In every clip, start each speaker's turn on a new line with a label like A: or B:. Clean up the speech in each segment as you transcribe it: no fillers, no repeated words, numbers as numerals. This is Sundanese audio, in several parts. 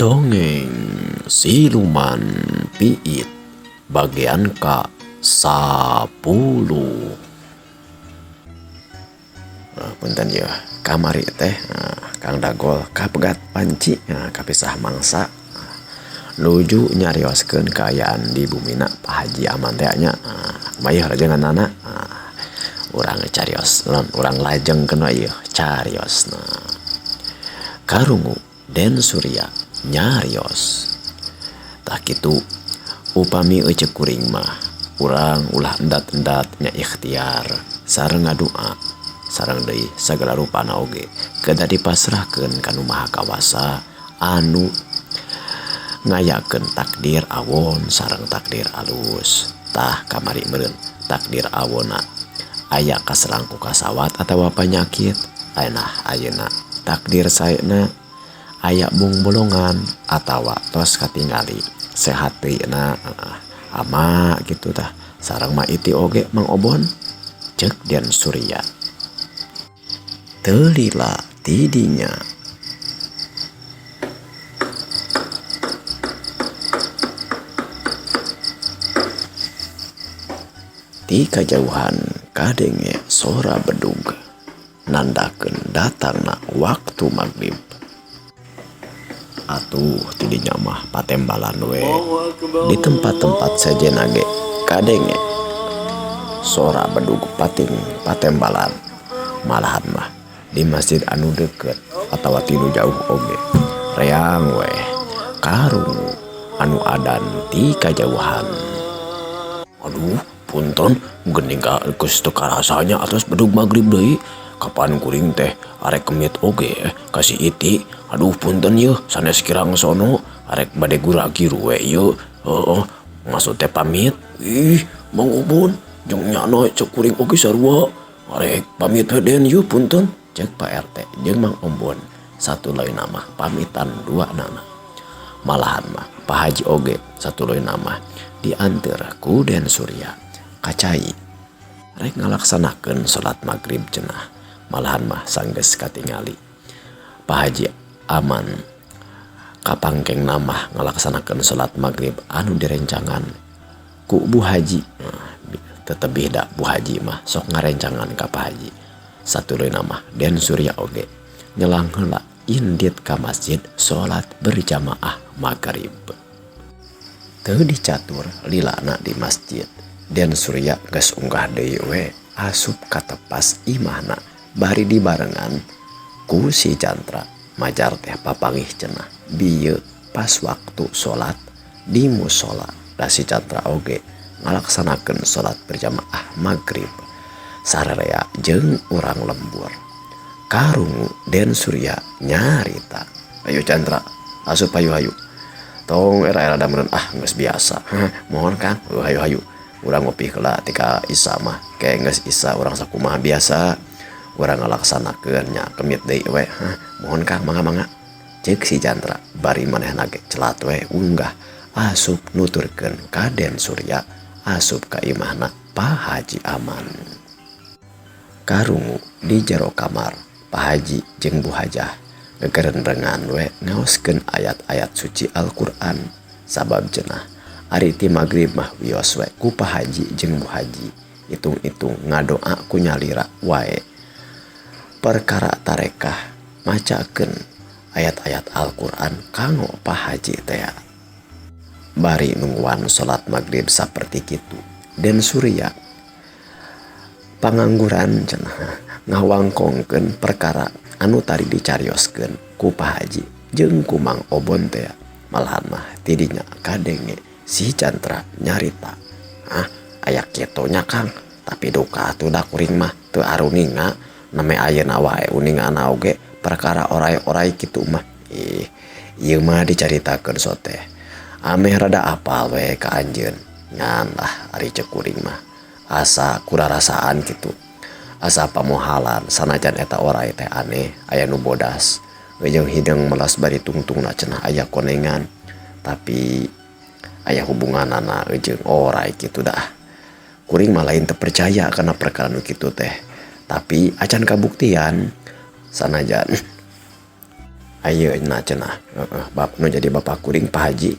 A: Dongeng Siluman Piit bagian ka 10. Punten yeuh kamari teh Kang Dagol kapegat panci kapisah mangsa nuju nyarioskeun kaayaan di bumina Pak Haji Aman teh nya. Kumaha yeuh lajenganana urang carios urang lajengkeun we yeuh cariosna. Karungu Den Surya nyarios. Tah kitu upami eceuk kuring mah urang ulah endat-endat nya ikhtiar sareng ngadua sareng deui sagala rupana oge kedah dipasrahkeun ka Nu Maha Kawasa anu ngayakeun takdir awon sareng takdir alus. Tah kamari meureun takdir awonna aya kaserang ku kasawat atawa panyakit nah ayeuna takdir saena aya bung bolongan atawa tos katingali sehat deui na ama kitu tah sareng ma iti oge Mang Obon ceuk Den Surya. Teu lila ti dinya. Ti kajauhan kadenge sora bedug nandakeun datangna waktu magrib. Atuh ti dinya mah patembalan we di tempat-tempat sejenna ge kadenge sora bedug pating patembalan malahan mah di masjid anu deukeut atawa ti nu jauh oge reang we karungu anu adan ti kajauhan. Aduh punten geuning geus teu karasa nya atos bedug magrib deui kapan kuring teh arek kemit oge ka si Iti aduh punten yeuh sanes kirang sono arek bade gura-giru we ieu heueuh maksud teh pamit ih Mang Obon jeung nyana ceuk kuring oge sarua arek pamit we den yeuh punten ceuk Pak RT jeung Mang Obon satuluyna mah pamitan dua nana. Malahan mah Pak Haji oge satuluyna mah dianteur ku Den Surya ka cai rek ngalaksanakeun salat magrib cenah malahan mah sanggeus katingali Pak Haji Aman kapangkengna mah ngalaksanakeun salat magrib anu direncangan ku Bu Haji. Tetebih da Bu Haji mah sok ngarencangan ka Pak Haji satuluyna mah Den Surya oge nyelang heula indit ka masjid salat berjamaah magrib. Teu dicatur lilana di masjid Den Surya geus unggah deui we asup ka tepas imahna bari dibarengan ku si Cantra majar teh papangih cenah bieu pas waktu salat di musala da si Cantra oge ngalaksanakeun salat berjamaah magrib sararea jeung urang lembur. Karungu Den Surya nyarita. Ayo Chandra, asup hayu hayu. Tong era-era da meureun ah geus biasa. Mohon Kang, hayu hayu. Urang ngopi heula tika Isa mah. Ke geus Isa urang sakumaha biasa. Urang ngalaksanakeun nya kemit deui we. Mohon Kang mangga-mangga. Ceuk si Chandra bari manehna ge celat we unggah asup nuturkeun ka Den Surya asup ka imahna Pak Haji Aman. Karungu di jero kamar Pak Haji jeung Bu Hajah gegerenrengan we ngaoskeun ayat-ayat suci Al-Qur'an sabab cenah ari ti magrib mah wios we ku Pak Haji jeung Bu Haji itung-itung ngadoa ku nyalira wae perkara tarekah macakeun ayat-ayat Al-Qur'an kanggo Pak Haji tea. Bari nungguan salat magrib saperti kitu Den Surya pangangguran cenah ngawangkongkeun perkara anu tadi dicarioskeun ku Pak Haji jeung ku Mang Obon tea. Malahan mah tidinya kadenge si Cantra nyarita ah aya kitu nya Kang tapi duka atuh da kuring mah teu aruninga name ayeuna wae uningana oge perkara orai-orai kitu mah ih ieu mah dicaritakeun soteh ameh rada apal we ka anjeun ngan lah ari ceuk kuring mah asa kurarasaan kitu asa pamohalan sanajan eta orai teh aneh aya nu bodas jeung hideung melas bari tungtungna cenah aya konengan tapi aya hubunganana jeung orai kitu dah kuring mah lain teu percaya kana perkara nu kitu teh tapi acan kabuktian sanajan Ayeuna cenah heeh bab nu jadi bapa kuring Pa Haji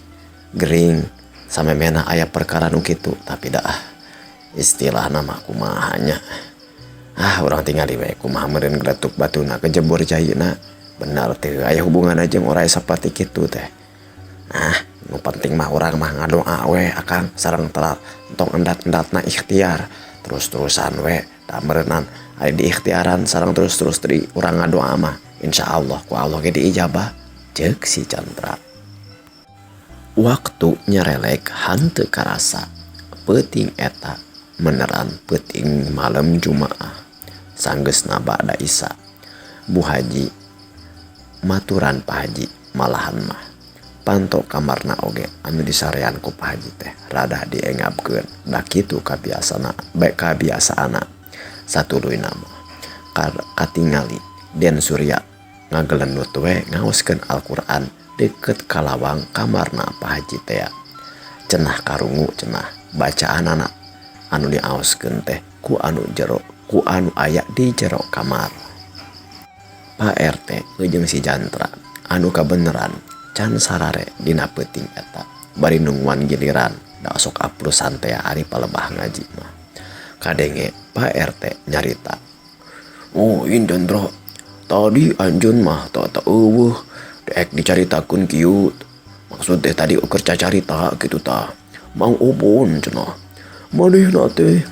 A: gering samemehna aya perkara nu kitu tapi da ah istilahna mah kumaha nya ah urang tingali we kumaha meureun geletuk batuna kejebur caina bener teu aya hubunganna jeung oray saperti kitu teh. Ah nu penting mah urang mah ngadoa we akang sareng telat tong endat-endatna ikhtiar terus-terusan we da meureunan ari diikhtiaran sareng terus-terus di urang ngadoa mah insyaallah ku Allah ge diijabah ceuk si Chandra. Waktu nyerelek hanteu karasa peuting eta meneran peuting malem jumaah sanggeusna ba'da isya Bu Haji maturan Pa Haji malahan mah panto kamarna oge anu disarean ku Pa Haji teh rada diengabkeun da kitu kabiasana kabiasaanna satuluyna mah katingali Den Surya ngagelenut we ngaoskeun Al-Qur'an deukeut ka lawang kamarna Pa Haji tea. Cenah karungu cenah bacaanana anu diaoskeun teh ku anu jero ku anu aya di jero kamar. Pa RT jeung si Jantra anu kabeneran can sarare dina peuting eta bari nungguan giliran da sok aplusan tea ari palebah ngaji mah. Kadenge Pa RT nyarita. Oh in Jandra tadi anjeun mah teu eueuh dek dicaritakeun kieu maksud teh tadi keur cacarita kitu tah Mang Obon cenah manehna teh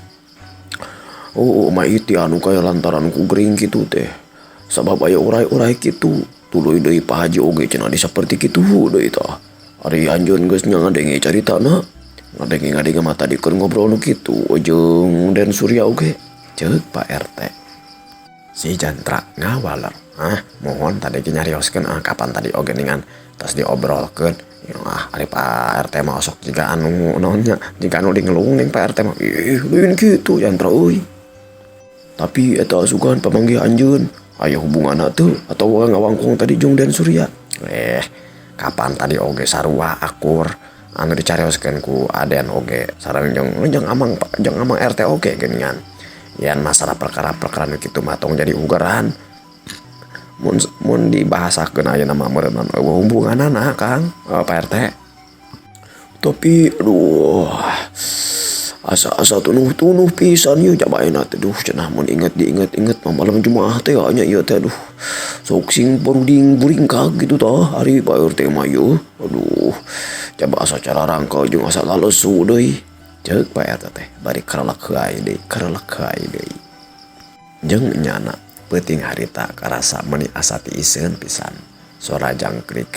A: oh maiti anu kaya lantaran ku gering kitu teh sabab aya oray-oray kitu tuluy deui Pa Haji oge cenah disaperti kitu deui tah ari anjeun geus ngadenge caritana ngadenge-ngadenge mah tadi keur ngobrol nu kitu jeung Den Surya oge ceuk Pa RT. Si Jantra ngawaler ah mohon tadi ge nyarioskeun ah kapan tadi oge ningan tos diobrolkeun ah ari Pak RT mah osok jiga anu naon nya jiga anu dingelung ning Pak RT mah ih lain kitu Jantra euy tapi eta sugan pamanggih anjeun aya hubunganna teu atawa ngawangkong tadi jeung Den Surya kapan tadi oge sarua akur anu dicarioskeun ku Aden oge sareng jeung amang RT oge geuningan yan masalah perkara-perkara nu kitu mah tong jadi ugeran mun dibahasakeun ayeuna mah meureun eueuh hubunganana Kang Pak RT tapi aduh asa-asa tunuh-tunuh pisan ieu jabaena teh duh cenah mun inget diinget-inget mah malam Jumaah teh nya ieu teh aduh sok sing baruding buringkag kitu tah ari Pak RT mah ieu aduh jaba asa cararangka jeung asa lalesu deui ceuk Pak RT teh bari karelek heai deui karelek heai deui jeung nyana peuting harita karasa meuni asa tiiseun pisan sora jangkrik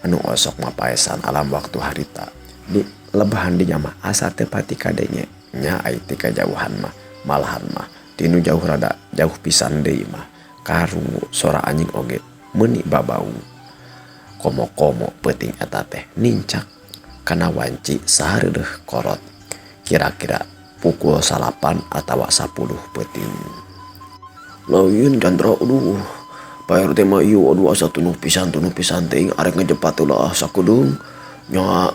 A: anu osok mapaesan alam waktu harita di lebahan dinya mah asa teu pati kadenge nya ai ti kajauhan mah malahan mah tinu jauh rada jauh pisan deui mah karungu sora anjing oge meuni babaung komo-komo peuting eta teh nincak kana wanci sareudeuh korot kira-kira pukul 9 atawa 10 peuting. Lain Chandra aduh Pak RT mah ieu aduh asa tunuh pisan teuing arek ngejepat ulah sakudeung nya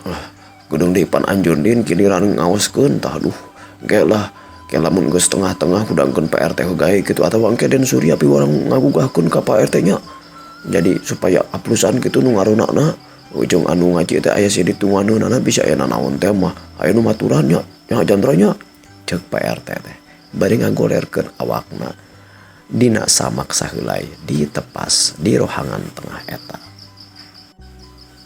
A: gedeung deui pan anjeun din giliran ngaoskeun tah aduh engke lah ke lamun geus tengah-tengah hudangkeun Pak RT hegae kitu atawa engke Den Surya piwarang ngagugahkeun ka Pak RT nya jadi supaya aplusan kitu nu ngarunana ujung anu ngaji teh aya si ditunganeunana bisa aya nanaon teh mah aya nu maturan nya nya Chandra nya ceuk Pak RT teh bari ngagolerkeun awakna dina samak saheulai ditepas di rohangan tengah eta.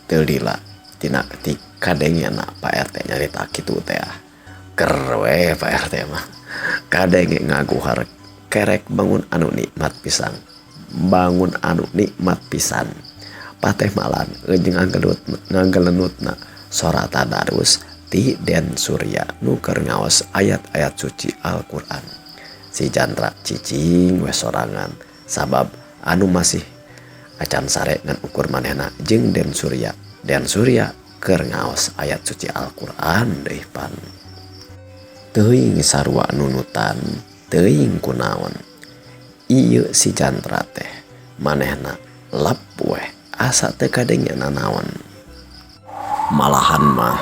A: Teu lila tina ti kadengena Pak RT nyarita kitu teh ker we Pak RT mah kadenge ngaguhar kerek bangun anu nikmat pisan bangun anu nikmat pisan pateh malan jeung ngagelenutna sora tadarus ti Den Surya nu keur ngaos ayat-ayat suci Al-Qur'an. Si Chandra cicing we sorangan sabab anu masih acan sare ngan ukur manehna jeung Den Surya. Den Surya keur ngaos ayat suci Al-Qur'an deui pan. Teuing sarua nunutan, teuing kunaon. Ieu si Chandra teh manehna lep weh asa teu kadenge nanaon. Malahan mah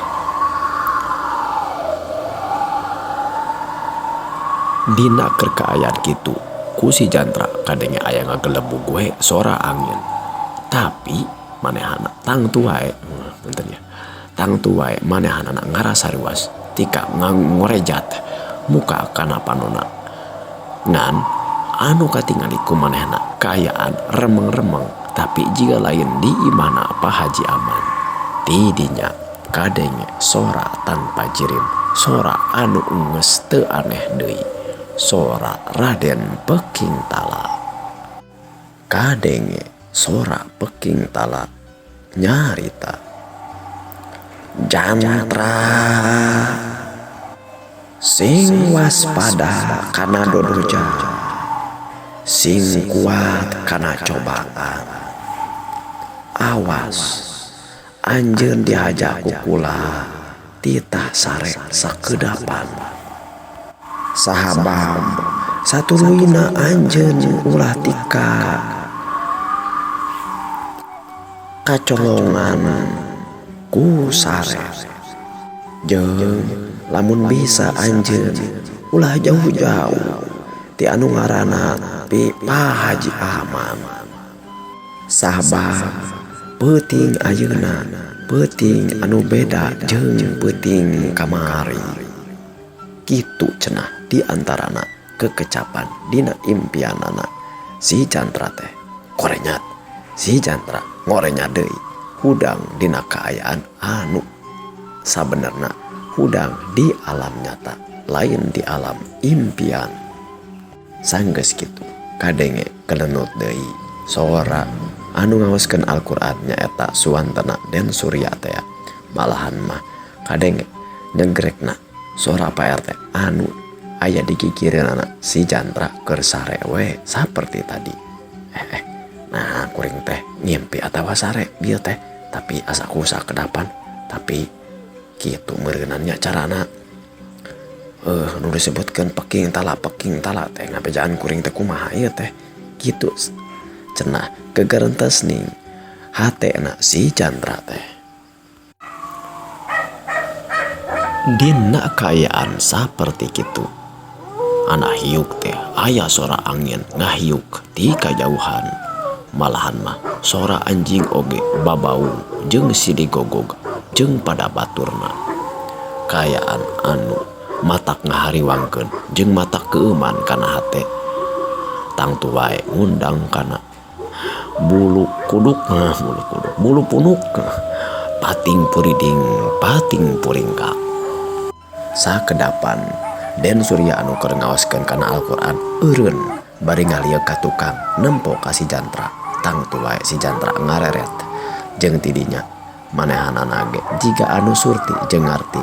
A: dina keur kaayaan kitu ku si Chandra kadenge aya ngagelebug we sora angin. Tapi manehana tangtu wae punten ya tangtu wae manehanana ngarasa ruas tika ngorejat muka kana panona. Ngan anu katingali ku manehna kaayaan remeng-remeng tapi jiga lain di imahna Pak Haji Aman. Ti dinya kadenge sora tanpa jirim, sora anu geus teu aneh deui, sora Raden Peking Tala. Kadenge sora Peking Tala nyarita. Jantra sing waspada kana dodoja, sing kuat kana cobaan. Awas anjeun dihaja ku kula titah sare sakedapan. Sahabab satuluyna anjeun ulah tika kacolongan ku sare. Jeung lamun bisa anjeun ulah jauh-jauh ti anu ngaranna pi Pa Haji Aman. Sabab peuting ayeuna peuting anu beda jeung peuting kamari. Kitu cenah di antarana kekecapan dina impianana si Jantra teh korenyat si Jantra ngorenya deui hudang dina kaayaan anu sabenerna hudang di alam nyata lain di alam impian. Sanggeus kitu kadenge kelenut deui sora anu ngaoskeun Al-Qur'an nyaeta suwantena Den Surya teh malahan mah kadenge nyegrekna sora Pak RT anu aya di gigireunana si Jantra keur sare we saperti tadi. Nah kuring teh ngimpi atawa sare bieu teh tapi asa ku sakedapan tapi kitu meureunan nya carana. Nu disebutkeun peking tala teh ngabejaan kuring teh kumaha ieu teh kitu cenah gegerentes ning hatena si Jantra teh. Dina kaayaan saperti kitu anak hiuk teh aya sora angin ngahiuk ti kajauhan. Malahan mah sora anjing oge babaung jeung silih gogog jeung pada baturna. Kaayaan anu matak ngahariwangkeun jeung matak keuman kana hate. Tangtu wae ngundang kana bulu kuduk, bulu kuduk, bulu punuk, pating puriding, pating puringkak. Sakedapan Den Surya anu keur ngaoskeun kana Al-Qur'an eureun bari ngalieu ka tukang nempo ka si Jantra. Tangtu wae si Jantra ngareret jeung tidinya manehanana ge jiga anu surti jeung ngarti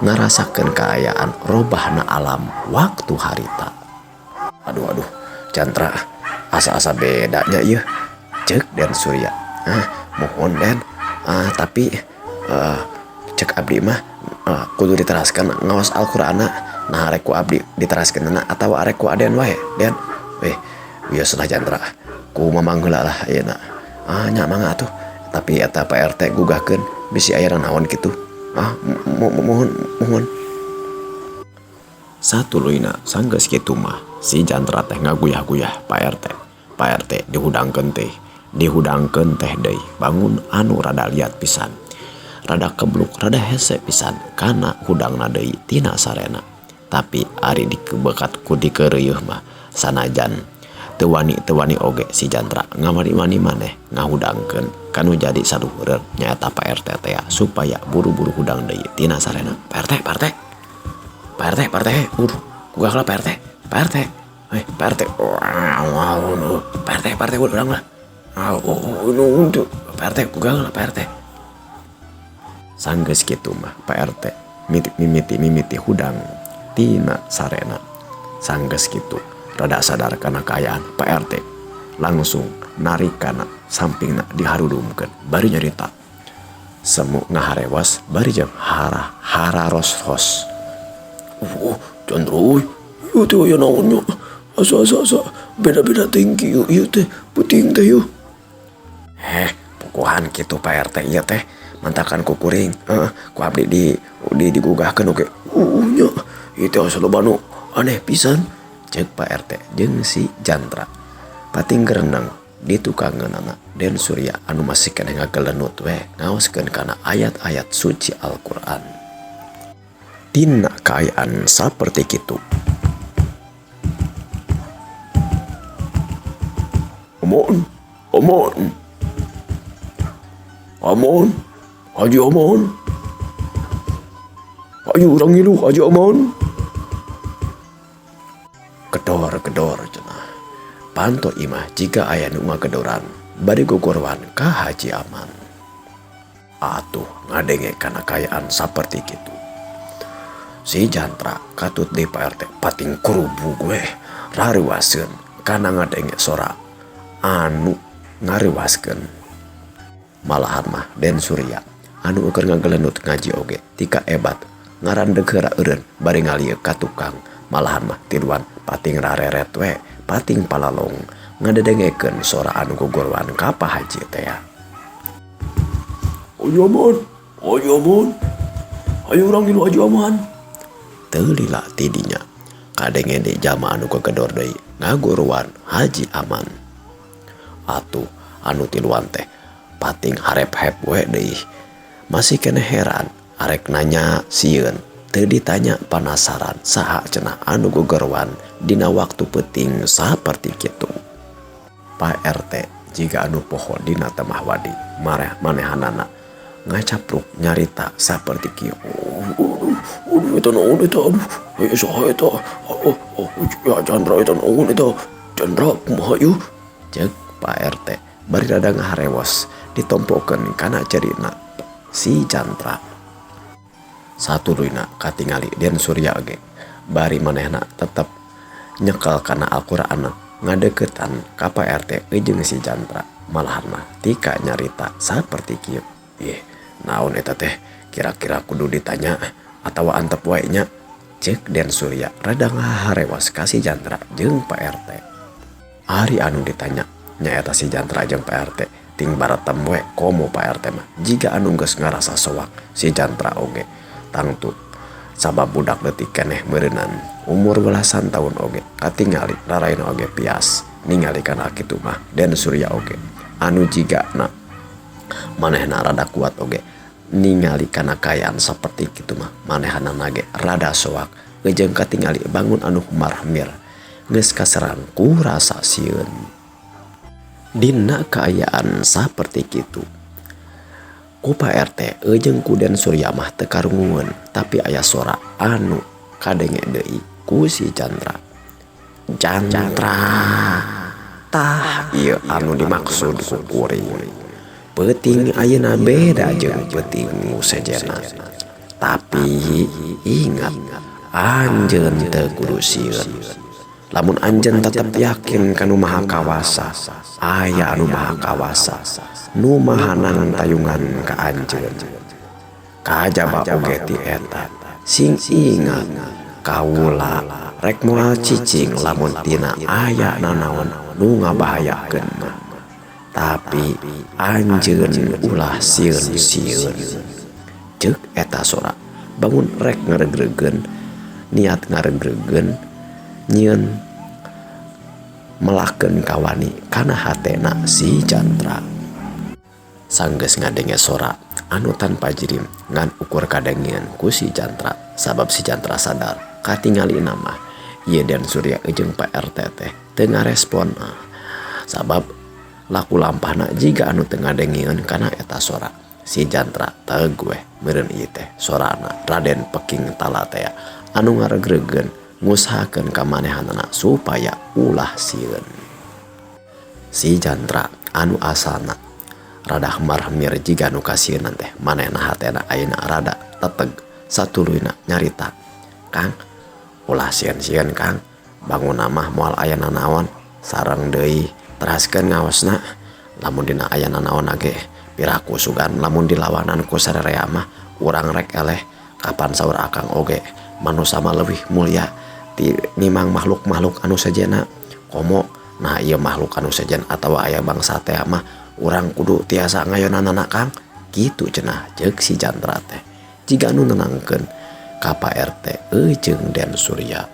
A: ngarasakeun kaayaan robahna alam waktu harita. Aduh aduh Jantra asa-asa bedanya ieu ceuk Den Surya. Mohon Den, tapi cek abdi mah kudu diteraskan ngaos Al-Qur'ana. Nah arek ku abdi diteraskeunana atawa arek ku aden wae Den. Wios lah Jantra ku mamang heula lah ayeuna. Nya mangga atuh tapi eta Pak RT gugahkeun bisi aya naon kitu. Mohon mohon. Satuluyna sanggeus kitu mah si Jantra teh ngaguyah-guyah Pak RT. Pak RT dihudangkeun teh, dihudangkeun teh deui bangun anu rada liat pisan. Rada kebluk, rada hese pisan kana hudangna deui tina sarena. Tapi ari dikebekat ku dikeureuyeun mah sanajan teu wani oge si Jantra ngawani-wani maneh ngahudangkeun kanu jadi saluhureun nyaeta Pak RT teh supaya buru-buru hudang deui tina sarena. Pak RT, Pak RT. Pak RT, Pak RT, gugah lah Pak RT, Pak RT, Pak RT, wow, Pak RT, Pak RT, hudang lah, Pak RT, gugah lah Pak RT. Sanggeus kitu mah Pak RT mimiti hudang tina sarena. Sanggeus kitu rada sadar kana kaayaan Pak RT langsung narik kana sampingna diharudumkeun bari nyarita. Semu ngaharewas bari jeung hararos-ros. Chandra euy, ieu teh aya naon nya? Asa-asa beda-beda tinggi ieu teh peuting teh ieu. Pukuhan kitu Pak RT ieu teh mantakan ku kuring, ku abdi di digugahkeun oge. Nya, ieu teh asa loba nu aneh pisan. Ceuk Pak RT jeung si Jantra. Pating gereneng Ditukangeunana Den Surya anu masih keneh ngagelenut we ngaoskeun kana ayat-ayat suci Al-Qur'an. Dina kaayaan saperti kitu. Aman, aman. Aman, Haji Aman. Ayo urang ngilu Haji Aman. Gedor-gedor cenah. Panto imah jiga aya nu ngagedoran bari gogoroan ka Haji Aman. Atuh ngadenge kana kaayaan saperti kitu. Si Jantra katut deui Pak RT pating kurubug weh rareuwaseun kana ngadenge sora anu ngareuwaskeun. Malahan mah Den Surya anu keur ngagelenut ngaji oge tika ebat ngarandeg heura eureun bari ngalieu ka tukang malahan mah tiluan pating rareret we pating palalong ngadedengekeun sora anu gogoroan ka Pa Haji tea. Haji Aman, Haji Aman, ayo urang ngilu Haji Aman. Teu lila ti dinya kadenge deui jalma anu gagedor deui ngaguruan Haji Aman. Atuh anu tiluan teh pating harep-hep we deui masih keneh heran arek nanya sieun teu ditanya panasaran saha cenah anu gogoroan dina waktu peuting saperti kitu. Pak RT jiga anu poho dina temah wadi mareh manehanana ngacapruk nyarita saperti kieu. Aduh, eta naon eta, aduh, eh, saha eta, oh, oh, ya Chandra eta naon eta, Chandra kumaha ieu? Ceuk Pak RT bari rada ngaharewos ditompokeun kana cerina si Chandra. Satuluyna katingali Den Surya oge bari manehna tetep nyekel kana Al-Qur'anna ngadeukeutan ka Pak RT jeung si Chandra malahan mah tika nyarita saperti kieu. Ih, naon eta teh kira-kira kudu ditanya atawa antep wae nya ceuk Den Surya rada ngaharewas ka si Chandra jeung Pak RT. Ari anu ditanya nyaeta si Chandra jeung Pak RT ting baratem we komo Pak RT mah jiga anu geus ngarasa soak si Chandra oge tangtu sabab budak leutik keneh meureunan umur belasan tahun oge katingali raraina oge pias ningali kana kitu mah Den Surya oge anu jigana manehna rada kuat oge ningali kana kaayaan saperti kitu mah manehanana ge rada soak jeung katingali bangun anu humar-humir geus kaserang ku rasa sieun. Dina kaayaan saperti kitu ku Pak RT jeung ku Den Surya mah teu karungueun tapi aya sora anu kadenge deui ku si Chandra. Chandra tah ieu anu dimaksud ku kuring. Peuting ayeuna beda jeung peuting nu sejenna. Tapi ingat anjeun teu kudu sieun. Lamun anjeun tetep yakin ka Nu Maha Kawasa, aya anu Maha Kawasa, nu Maha nangtayungan ka anjeun. Kajaba oge ti eta, sing ingat kaula rek moal cicing lamun tina aya nanaon nu ngabahayakeun mah. Tapi anjeun ulah sieun-sieun. Ceuk eta sora bangun rek ngareugreugkeun niat ngareugreugkeun nyieun melakeun kawani kana hatena si Chandra. Sanggeus ngadenge sora anu tanpa jirim ngan ukur kadengean ku si Chandra sabab si Chandra sadar katingalina mah ieu Den Surya jeung Pak RT teh teu ngarespon sabab laku lampahna jiga anu teu ngadengeun kana eta sora. Si Chandra teug weh meureun ieu teh sorana Raden Peking Tala tea anu ngareugreugkeun ngusahakeun ka manehanana supaya ulah sieun. Si Chandra anu asalna rada hemar-hemir jiga nu kasieunan teh manehna hatena ayeuna rada teteg satuluyna nyarita. Kang, ulah sieun-sieun Kang, bangunna mah moal aya nanaon sareng deui teraskeun ngaosna lamun dina aya nanaon ge piraku sugan lamun dilawanan ku sarerea mah urang rek eleh kapan saur akang oge manusa mah leuwih mulia ti nimang makhluk-makhluk anu sejenna komo nah ieu makhluk anu sejen atawa aya bangsa teh mah urang kudu tiasa ngayonanana Kang kitu cenah ceuk si Chandra teh jiga anu nenangkeun ka Pak RT jeung Den Surya.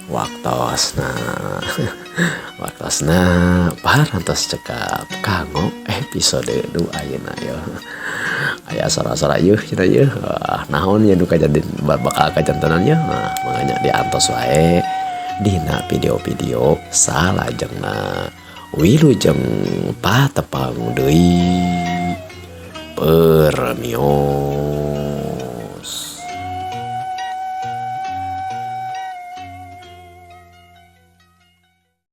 A: Waktu Waktosna waktosna parantos cekap kanggo episode nu ayeuna yeuh. Aya sora-sora yeuh cenah yeuh. Wah, naon nya nu kajadian bakal kajantenan yeuh. Nah, manganya diantos wae dina video-video salajengna. Wilujeng patepang deui. Permios.